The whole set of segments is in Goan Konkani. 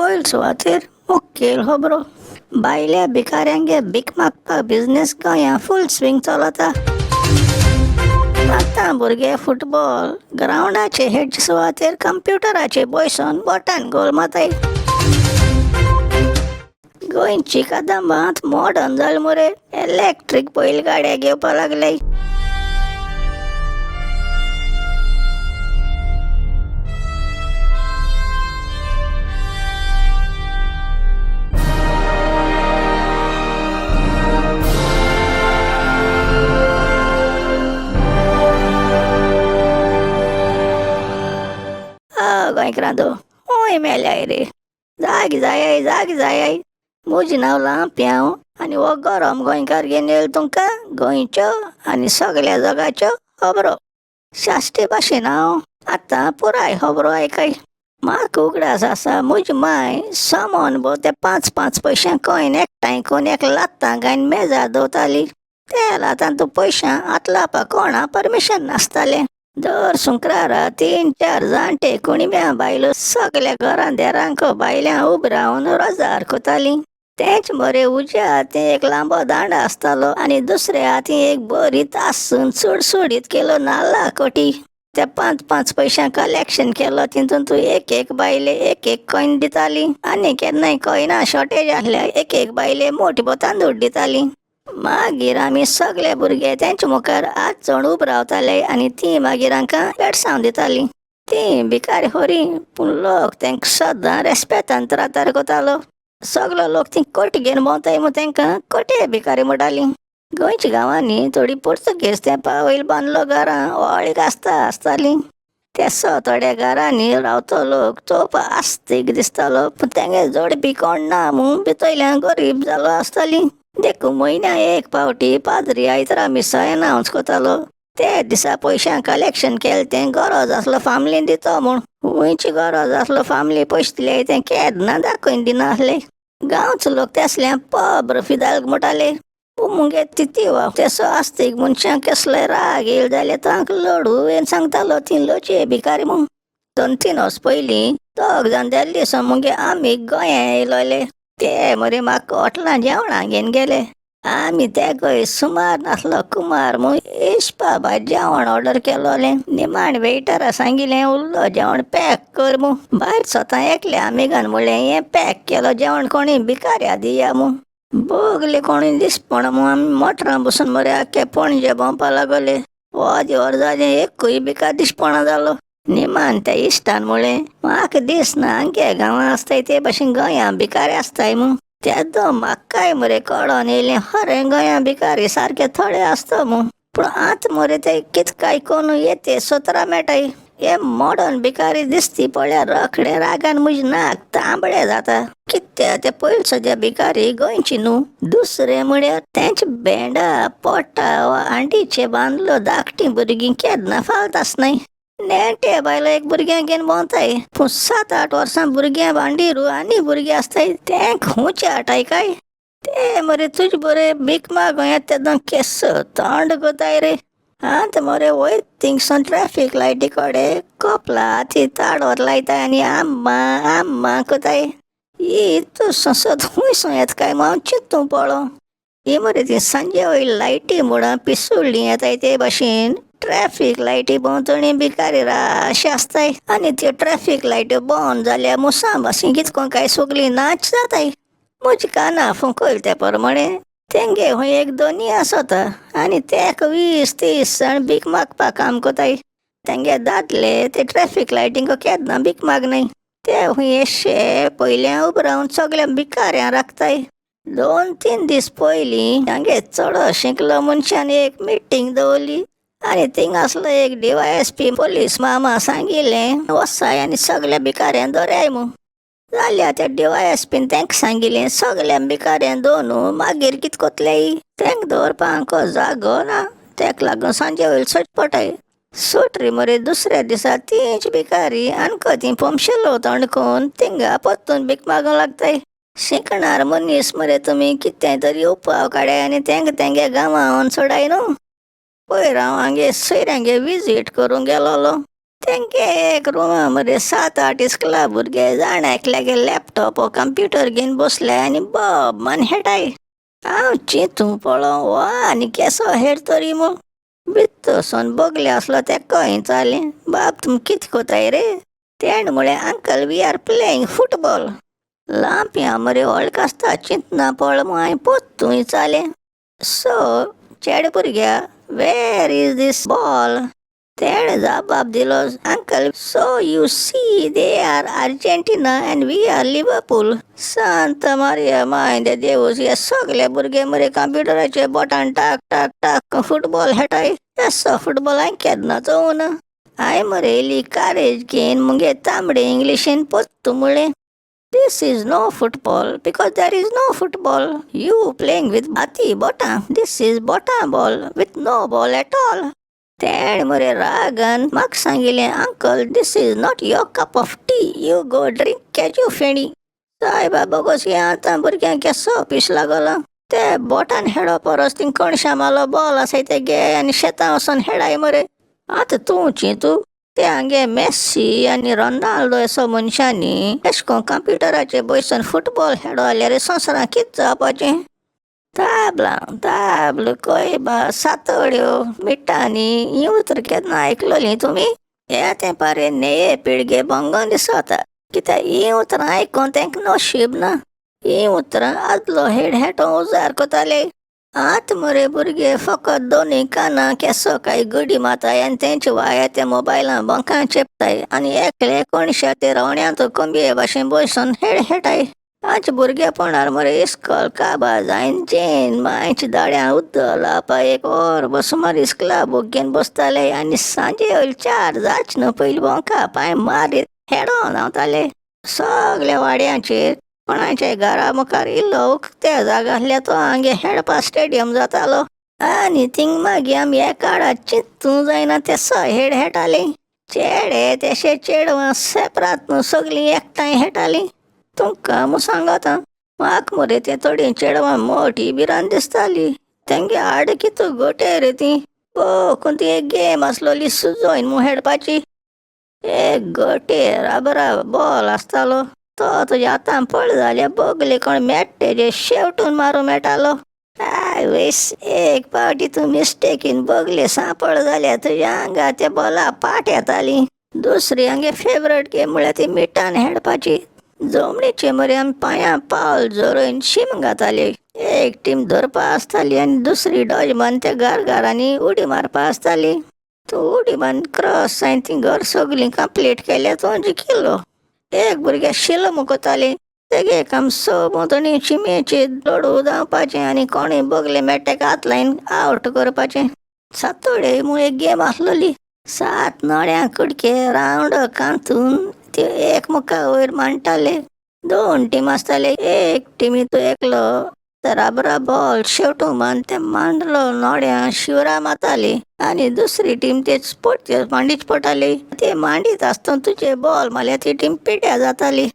पयल सुवातेर मुखेल खबरो. बायल्या भिकाऱ्यांगे भीक मागपाक बिजनेस गोंया फूल स्विंग चलता. आतां भुरगे फुटबॉल ग्रावंडाचे हेड सुवातेर कंप्युटराचे बयसोन बोटान गोल माताय. गोंयची कादंबांत मॉडर्न जाल मरे, इलेक्ट्रीक बैलगाड्या घेवपा लागले. गोंयकारांदो हूंय मेल्याय रे, जाग जाय जाग जाय. म्हजें नांव लांप्यांव आनी हो गरम गोंयकार घेवन येयलो तुमकां गोंयच्यो आनी सगल्या जगाच्यो खबरो. साश्टी भाशेन हांव आतां पुराय खबरो आयकय. म्हाका उगडास आसा म्हजी माय सामान भोव ते 5 5 पयशां कॉयन एकठांय करून एक लातां घायन मेजार दवरताली. त्या लातां तूं पयशां हात लावपाक कोणा परमिशन नासतालें. दर शुक्रारा 3 4 जाणटे कुणब्या बायलो सगल्या घरां देरांक बायल्यां उब रावन रोजार कोतालीं. तेंच मरे उज्या हातीं एक लांबो दांडो आसतालो आनी दुसऱ्या हातीं एक बरी तासून चुडचुडीत केलो नाल्ला कोटी. त्या 5 5 पयशां कलेक्शन केलो तितून तूं एक एक बायले एक एक कॉयन दिताली आनी केन्नाय कॉयना शॉर्टेज आसल्यार एक एक बायले मोटी तांदूळ दिताली. मागीर आमी सगळे भुरगे तेंच्या मुखार आठ जाण उब रावताले आनी ती मागीर आमकां पेडसांव दिताली. ती भिकारी खरी पूण लोक तेंकां सदां रेस्पेतान त्रातार करतालो. सगलो लोक ती कोट घेवन भोंवताय म्हूण तेंकां कोटे भिकारी म्हणटाली. गोंयच्या गांवांनी थोडी पुर्तुगेज तेंपा वयल बांदलो घरां व्हळीक आसता आसताली. ते थोड्या घरांनी रावतो लोक चोवपा आस्तीक दिसतालो पूण तेंगे जोडपी कोण ना म्हूण भितरल्यान गरीब जालो आसताली. देखून म्हयन्या एक पावटी पाद्री आयतरा मिसां अनावन्स करतालो. ते दिसा पयशां कलेक्शन केलें तें गरज आसलो फामिलीन दितो म्हूण. खंयची गरज आसलो फामिली पयशे दिले तें केन्ना दाखोवन दिनासले. गांवचो लोक तेसल्या पोब्र फिदाल्ग म्हणटाले. पूण मुगे तितीवा तेसो आस्तीक मनशांक केसलोय राग येयलो जाल्यार तांकां लडू येवन सांगतालो ती लजे भिकारी म्हूण. 2 3 वर्स पयलीं दोग जाण दिल्ली सावन मुगे आमी गोंया येयलोले. ते मरे म्हाका हॉटेलां जेवणाक घेवन गेले. आमी तेगय सुमार नासलो कुमार म्हूण हिसपा भायर जेवण ऑर्डर केलोलें. निमाण वेटरा सांगिलें उरलो जेवण पॅक कर म्हूण. भायर स्वता एकल्या आमिगान म्हणलें हें पॅक केलो जेवण कोणी भिकाऱ्या दिया म्हूण. बगले कोणी दिसपण म्हूण आमी मोटरां बसून मरे आख्खे पणजे भोंवपा लागले. अर्दी वर जालें एकूय भिकार दिसपणा जालो. निमान त्या इश्टान म्हणलें म्हाका दिसना आमगे गांवां आसताय ते भाशेन गोंया भिकारी आसताय म्हूण. तेदो म्हाकाय मरे कळोन येयलें खरें गोंया भिकारी सारके थोडे आसता म्हूण. पूण आतां मरे ते कित काय कोन्न येते सतरा मेळटाय. हे मॉडर्न भिकारी दिसती पळयार रोखडे रागान म्हजें नाक तांबडे जाता. कित्या ते पयलचो जे भिकारी गोंयची न्हू. दुसरें म्हळ्यार तेंच भेंडा पोटा वा आंडीचे बांदलो धाकटीं भुरगीं केन्ना फालत आसनाय. नेण्टे बायलो एक भुरग्यांक घेवन भोंवताय पूण 7 8 वर्सां भुरग्यां भांडीरू आनी भुरगीं आसताय तेंक खुंयचे हाडटाय काय ते मरे तुजे बरे भीक मागूं येता तेदोन केस तोंड कोताय रे. आतां मरे वयत थिंगसून ट्रॅफीक लायटी कडेन कपला हाती ताडोर लायताय आनी आम्मा आम्मा कोताय. ही इतू संसद खूंयसून येता काय म्हूण हांव चिंतूं पळो. ही मरे ती सांजे वयली लायटी मुळां पिसुडली येताय ते भाशेन ट्रॅफीक लायटी भोंवतणी भिकारी राशी आसताय आनी त्यो ट्रॅफीक लायट्यो बंद जाल्यार मुसां भाशेन कितको काय सगळीं नाच जाताय. म्हज्या काना फुंकयल ते प्रमाणे तेंगे खंय एक दोनी आसता आनी तेका 20 30 जाण भीक मागपाक काम कोताय. तेंगे दादले ते ट्रॅफीक लायटींक केन्ना भीक मागनाय. ते खंय येशे पयल्यां उब रावन सगळ्या भिकाऱ्यां राखताय. 2 3 दीस पयलीं हांगे चड शिकलो मनशान एक मिटींग दवरली आनी थिंग आसलो एक DYSP police मामा सांगिल्लें वसाय आनी सगल्या भिकाऱ्यां दवराय म्हूण. जाल्यार त्या DYSPन तेंका सांगिल्लें सगल्या भिकाऱ्यां दोनू मागीर कित कोतलेय तेंक दवरपाक जागो ना तेका लागून सांजे वयल सोडपटाय. सोटरी मरे दुसऱ्या दिसा तींच भिकारी आनको ती पोमशेलो तोंड करून थिंगा परतून भीक मागूंक लागताय. शिकणार मनीस मरे तुमी कितें तरी उपाव काडाय आनी तेंका तेंगे गांवां सोडाय न्हू. पयर हांव हांगे सोयऱ्यांगे विजीट करूंक गेलोलो. तेंगे एक रुमा मरे सात आठ इस्कला भुरगे जाण एकल्यागे लॅपटॉप ओ कंप्युटर घेवन बसले आनी बोब मान हेटाय. हांव चिंतूं पळोवं हो आनी केसो हेड तरी मू. भित्तरसून बगले आसलो तेका विचारलें, बाब तुमी कितें कोताय रे? तेणें म्हळें, uncle we are playing football. लांपयांव मरे व्हडलें आसता चिंतना पडलो म्हूण हांवें पोत्तून विचारलें, सो चेडे भुरग्या वेर is these ball? तेणें जबाब दिलो, uncle so you see they are Argentina and we are Liverpool. Santa Maria my दे देवूस, हे सगळे भुरगे मरे कंप्युटराचे बोटान टाक टाक टाक फुटबॉल खेळटाय. येसो फुटबॉल हांवें केन्ना चोवना. हांवें मरे इल्ली कारेज घेवन मुगे तांबडे इंग्लिशीन पोत्तून म्हळें, this is no football because there is no football. You playing with हाती बोटां. This is बोटां ball with no ball at all. तेणें मरे रागान म्हाका सांगिल्लें, uncle this is not your cup of tea, you go drink cashew feni. सायबा बोगोस, हें आतां भुरग्यांक केसो पीस लागलो. ते बोटान हेडो परस ती कणशामालो बॉल आसाय ते घे आनी शेतां वचोन हेडाय मरे. आतां तूं चिंतू, ते हांगे मेस्सी आनी रोनाल्डो असो मनशांनी एशें कोन्न कंप्युटराचेर बसून फुटबॉल खेळो जाल्यार संवसारांत कितें जावपाचें? ताबलां ताबल कोयबा सातोळ्यो मिठांनी हीं उतरां केन्ना आयकलोलीं तुमी? हे तेंपार हे नेये पिळगे भोंगोन दिसता, कित्याक हीं उतरां आयकोन तेंकां नशीब ना. हीं उतरां आदलो हेड हेटो उजार कोताले. आतां मरे भुरगे फकत दोनूय कानां केसो काय गडी मारताय आनी तेंचे वाया ते मोबायलां बोंकां चेपताय आनी एकले कोणशा ते रोवण्यांत कोंबये भाशेन बसून हेड हेटाय. आमच्या भुरगेपणार मरे इस्कोल काबार जायन जेन मांयच्या दोळ्यां उदक लावपा एक वर बसून इस्कोला बूक घेवन बसताले आनी सांजे वयले 4 जावचे न्हू पयलीं बोंका पांय मारीत हेडोन धांवताले. सगल्या वाड्यांचेर कोणाच्या घरा मुखार इल्लो उकत्या जागा आसल्यार तो आमगे हेडपा स्टेडियम जातालो आनी थिंग मागीर आमी एकाडा चिंतूं जायना तेसो हेड हेटाली. चेडे तेशे चेडवां सेपरात न्हू सगलीं एकठांय हेटालीं. तुमकां हांव सांगता, म्हाका मरे ते थोडीं चेडवां मोटी भिरांत दिसताली. तेंगे आड कितू गोटे रे ती कोण ती एक गेम आसलोली सुजोयन म्हूण हेडपाची. एक गोटे राबरा बॉल आसतालो तो तुज्या हातान पडलो जाल्यार बगले कोण मेळटा तेजे शेवटून मारूंक मेळटालो. आवयस, एक पावटी तूं मिस्टेकीन बगले सांपडलो जाल्यार तुज्या आंगार त्या बॉला पाट येताली. दुसरी आमगे फेवरेट गेम म्हळ्यार ती मिठान हेडपाची. जमनीचे मरे आमी पांयां पावल झरोवन शीम घाताली. एक टीम धरपा आसताली आनी दुसरी डॉज मारून त्या घरघरांनी उडी मारपा आसताली. तूं उडी मारून क्रॉस जायन ती घर सगलीं कंप्लीट केल्यार तूं जिखिल्लो. एक भुरग्याक शिलम कोताली, तेगे काम स भोंवतणी शिमेचे लोडू धांवपाचें आनी कोणूय बगले मेळटा तेका हात लायन आवट करपाचें. सातोळे म्हूण एक गेम आसलोली. 7 नोड्यां कुडके रावंड कांतून त्यो एकमुखा वयर मांडटाले. 2 टीम आसताले. एक टिमी तूं एकलो राबरा बॉल शेवटू मान ते मांडलो नोड्यां शिवरा मारताली आनी दुसरी टीम ते मांडीच पडटाली. ते मांडीत आसतना तुजे बॉल मारल्यार ती टीम पिड्ड्यार जाताली.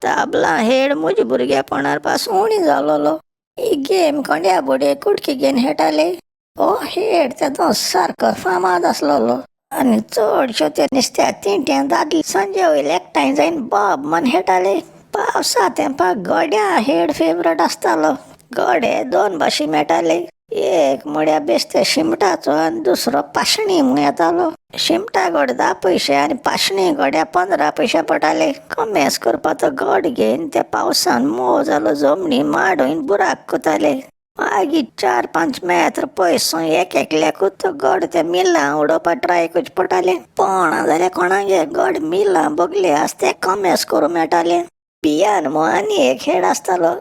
ताबलां हेड म्हज्या भुरगेपणार पासून उणी जालोलो. ही गेम कोंड्या बोडये कुडके घेवन खेळटाले. हो हेड तेदो सारको फामाद आसलोलो आनी चडश्यो ते नुस्त्या तिंट्यां दादले सांजे वयले एकठांय जायन बोब म्हण खेळटाले. पावसा तेंपाक गोड्या हेड फेवरेट आसतालो. गोडे 2 भाशे मेळटाले. एक म्हळ्यार बेश्ते शिमटाचो आनी दुसरो पाशणी म्हूण येतालो. शिमटा गोड 10 पयशे आनी पाशणी गोड्या 15 पयशे पडटाले. कमेस करपा तो गोड घेवन त्या पावसान मोव जालो जमनी माडोवन बुराक कोताले. मागीर 4-5 मेत्र पयस एक एकल्याकूच तो गोड त्या मिलां उडोवपा ट्राय करचें पडटालें. पोणा जाल्यार कोणागे गोड मिलां बगले आस ते कमेस करूंक मेळटाले. बियान म्हूण आनी एक हेड आसतालो,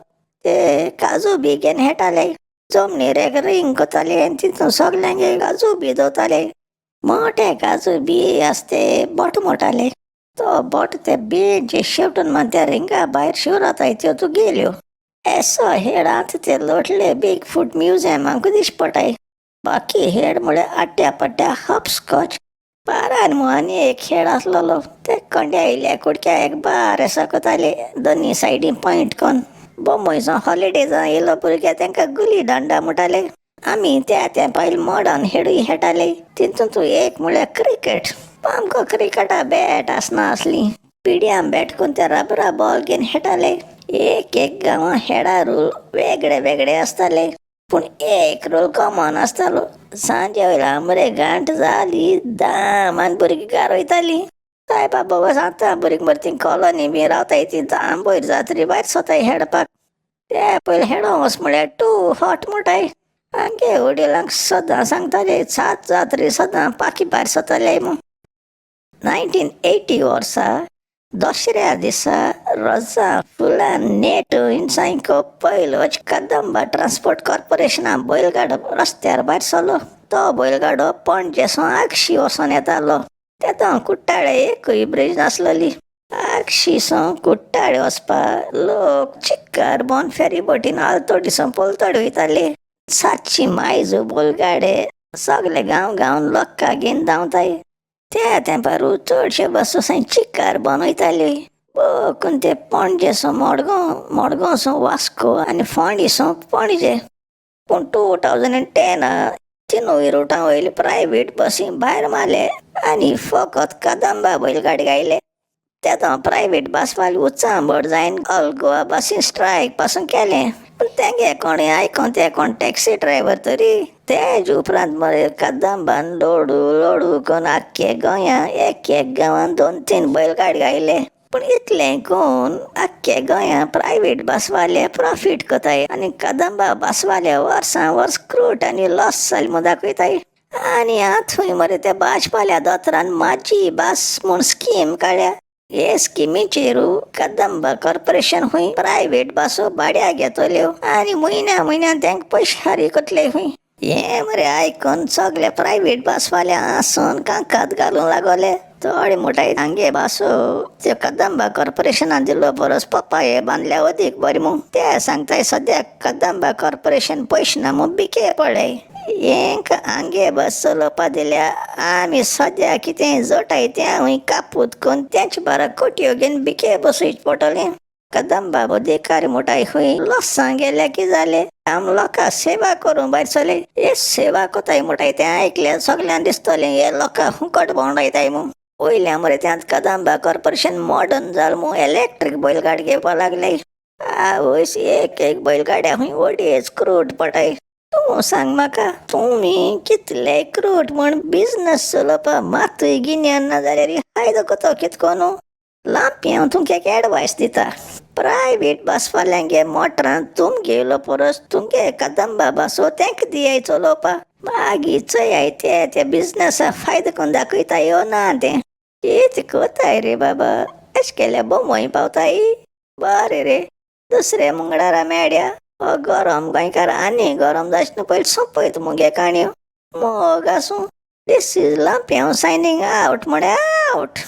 ते काजू बी घेवन खेळटाले. जमनीर एक रिंग कोताले आनी तितून सगल्यांगे काजू बी दवरताले. मोटे काजू बी आस ते बोट मोटाले. तो बोट ते बियेचे शेवटून मान त्या रिंगा भायर शिवराताय त्यो तुगेल्यो. एसो हेड आतां ते लोटले बीग फूट म्युजियमाकूय दिश्टी पडटाय. बाकी हेड म्हळ्यार आट्या पट्ट्या हॉपस्कॉच. पारान म्हूण आनी एक खेळ आसलोलो. ते कोंड्या इल्या कुडक्या एक बार एसो कोताले दोनी सायडी पॉयंट कोन्न. बोंबयचो हॉलिडेजां येयलो भुरग्या तेंकां गुली दांडा म्हणटाले. आमी त्या तेंपार मॉडर्न हेडूय खेळटाले. तितूंत एक म्हळ्यार क्रिकेट. आमकां क्रिकेटा बॅट आसना आसली. पिड्यां बॅट करून ते रबरा बॉल घेवन खेळटाले. एक एक गांवां हेडा रूल वेगळे वेगळे आसताले, पूण एक रूल कॉमन आसतालो. सांजे वयल्या आमरे गांठ जाली दाम आनी भुरगीं घार वयतालीं. सायबा बाबा सांगता, भुरगीं बरीं ती कॉलनी बी रावताय ती जाम वयर जातरी भायर सोताय हेडपाक. ते पयलीं हेडोंक वच म्हळ्यार टू हॉट म्हणटाय. आमगे वडिलांक सदां सांगताले, सात जातरी सदां पाखी भायर सोताले म्हूण. 1980 वर्सा दसऱ्या दिसा रोजां फुलां नेट इन्सांको पयलो कदंबा ट्रान्सपोर्ट कॉर्पोरेशना बैलगाडो रस्त्यार भायर सरलो. तो बैलगाडो पणजे सावन आगशी वचोन येतालो. तेदों कुट्टाळे एकूय ब्रिज नासलोली. आगशी सावन कुट्टाळे वचपाक लोक चिक्कार बोन फेरी बोटीन आलतोडी सावन पलतडी वयताले. सातशी मायजो बैलगाडे सगळे गांव गांवान लोकांक घेवन धांवताय. त्या तेंपार चडशे बसो चिक्कार बोन वयताल्यो. बोकून ते पणजे सावन मडगांव, मडगांव सावन वास्को आनी फोंडी सावन पणजे. पूण 2010 तिनूय रुटां वयले प्रायवेट बसी भायर मारले आनी फकत कदंबा बैलगाडी घायले. तेदों प्रायवेट बसवाले उचांबळ जायन ऑल गोवा बसी स्ट्रायक पासून केलें, पूण तेंगे कोणें आयकोन ते कोण टॅक्सी ड्रायवर तरी. तेज उपरांत मरे कदंबान लोडू लोडू करून आख्खे गोंया एक एक गांवान 2-3 बैलगाडी घायले. पूण इतलें करून आख्खे गोंया प्रायवेट बसवाले प्रॉफीट कोताय आनी कदंबा बसवाले वर्सां वर्स क्रूट आनी लॉस जाले म्हूण दाखयताय. आनी आतां थंय मरे त्या भाजपाल्या दोतोरान म्हाजी बस म्हूण स्कीम काडल्या. हे स्किमीचेर कदंबा कॉर्पोरेशन खंय प्रायवेट बसो भाड्याक घेतल्यो आनी म्हयन्या म्हयन्यान तांकां पयशे फारीक करतले खंय. हें मरे आयकून सगळे प्रायवेट बसवाले हांसून कांकात घालूंक लागले. थोडे म्हणटाय हांगे बसो त्यो कदंबा कॉर्पोरेशनान दिल्लो परस पप्पा हे बांदल्या अदीक बरें म्हूण. ते सांगताय सद्याक कदंबा कॉर्पोरेशन पयशे ना म्हूण बिके पडले. हेंक हांगे बस चलोवपा दिल्या आमी सद्या कितें जोटाय तें हांव कापूत करून तेंच बारा कोटयो घेवन बिके बसोवचें पडटलें. कदंबा अधिकारी म्हणटाय खंय लॉसां गेल्या की जालें, आम लोकां सेवा करूंक भायर सरले. हे सेवा कोताय म्हणटाय तें आयकल्यार सगल्यांक दिसतलें हे लोकां फुकट भोंवडायताय म्हूण. वयल्या मरे त्यात कदंबा कॉर्पोरेशन मॉडर्न जाल म्हूण इलेक्ट्रीक बैलगाडी घेवपा लागले. आवयस, एक एक बैलगाड्या खंय अडेज क्रोड पडटाय. तूं सांग म्हाका, तुमी कितले क्रोड म्हूण बिजनस चलोवपा मातूय गिन्यान ना जाल्यार फायदो कोतो कितको न्हू. लांपी हांव तुमकां एक एडवायस दिता. प्रायवेट बसवाल्यांगे मोटरां तुमगेलो परस तुमगे कदंबा बसो तेंका दियाय चलोवपा. मागीर चोयाय ते त्या बिजनसा फायदो करून दाखयताय यो ना तें. कितें कोताय रे बाबा, अशें केल्यार बोंबय पावताय. बरें रे, दुसरे मंगळारा मेळया. हो गरम गोंयकार आनी गरम जायना पयलीं सोंपयता मुगे काणयो. मोग आसूं. This is Lampiao signing out म्हळ्यार आवट.